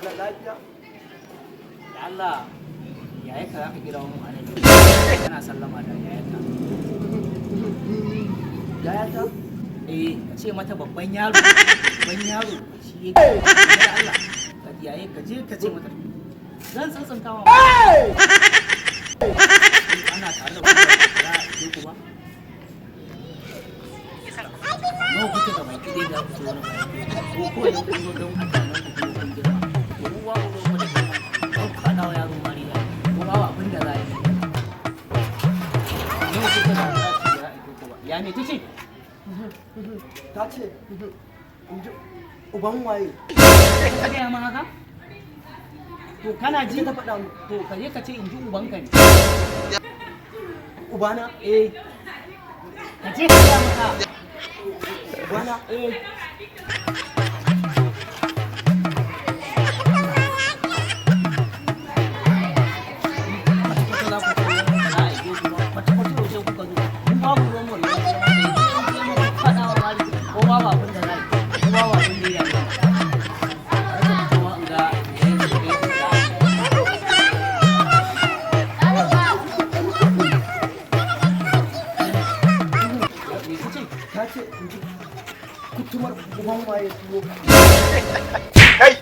Allah, lafiya? Da Allah, yayarka za ka kira mu a nan. Kana sallama da yayarka. Yayata? Eh, ka ce mata babban yaro. Babban yaro shi yake. Da Allah, ka yaye ka je ka ce mata. Zan tsantsanta ma. Ana tare da ku za a ke ku ba. Nawa kuke ga baki dai da ku ce wani baki. Ko ko idan kun zo don a taron ku kun kun girma. To mu ba mu zo mu da girma. Don faɗa wa yaro mari da ko ba abin da za a yi. Nawa kuke da za a ce za a ke ku ba. Ya me ta ce? Ta ce in ji uban waye. Ka gaya ma haka? To kana ji? Ita ta faɗa mu. To ka je ka ce in ji ubanka ne. Ubana? Eh. Ka je ka gaya mata. Ubana? Eh. Kwata-kwata za ku koyo ba za a aike ku ba. Kwata-kwata yaushe kuka zo. Mu babu ruwan mu da wani sai in je mu faɗa wa mali ko babu abin da za a yi. Ko babu abin da ya yi. Raka fitowa in ga yayin da ya yi. Me ka ce? Ta ce in ji kutumar uban waye turo ka. Kai!